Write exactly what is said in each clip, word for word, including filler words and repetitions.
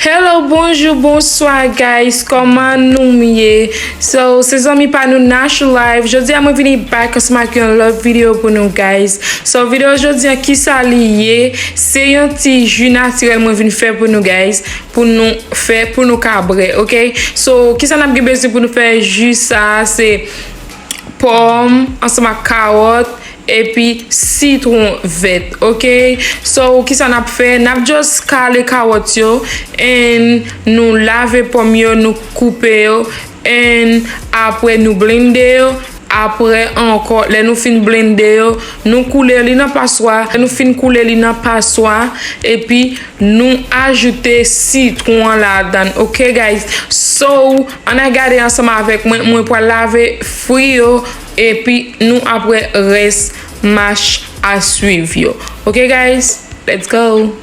Hello, bonjou, bonswa, guys. Kòman nou ye? So, se zanmi pa nou Nash Live. Jodi a, mwen vini back ansanm ak yon lòt videyo pou nou, guys. So, videyo jodi a, kisa li ye? Se yon ti ji natirèl mwen vin fè pou nou, guys. Pou nou fè, pou nou ka bwè, ok? So, kisa n ap gen bezwen pou nou fè ji sa a? Se pòm, ansanm ak kawòt, epi sitwon vèt, ok? So, kisa n ap fè? N ap just kale kawòt yo, and nou lave pòm yo, nou koupe yo, and apre nou blende yo. Apre ankò, lè nou fin blende yo, nou koule li nan paswa. Lè nou fin koule li nan paswa, epi nou ajoute sitwon an ladan, ok, guys? So, ann al gade ansanm avèk mwen, mwen pral lave fwi yo, epi nou ap wè rès mach a swiv yo. Ok, guys? Let's go!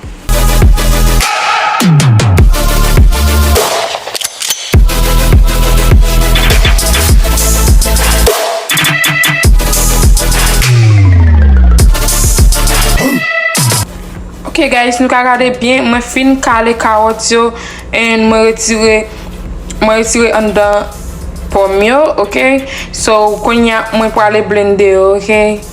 Ok, guys, nou ka gade byen, mwen fin kale kawòt yo, and mwen retire, mwen retire anndan pòm yo, ok? So, kounye a, mwen prale blende yo, ok?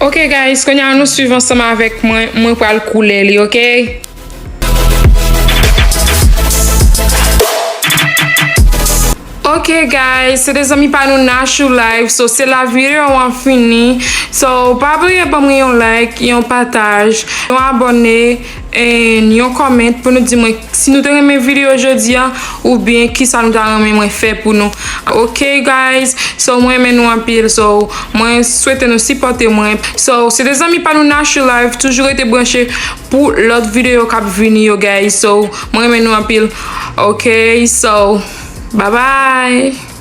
Ok, guys, kounye a nou swiv ansanm avèk mwen, mwen pral koule li, ok? Ok, guys, se te zanmi pa nou Nash Live. So, se la videyo an fini. So, pa bliye ban mwen yon like, yon pataj, yon abòne, and yon comment pou nou di mwen si nou te renmen videyo jodi a, oubyen kisa nou ta renmen mwen fè pou nou. Ok, guys, so, mwen renmen nou anpil. So, mwen swete nou sipòte mwen. So, se te zanmi pa nou Nash Live. Toujou rete branche pou lòt videyo k ap vini yo, guys. So, mwen renmen nou anpil. Ok, so, bye bye.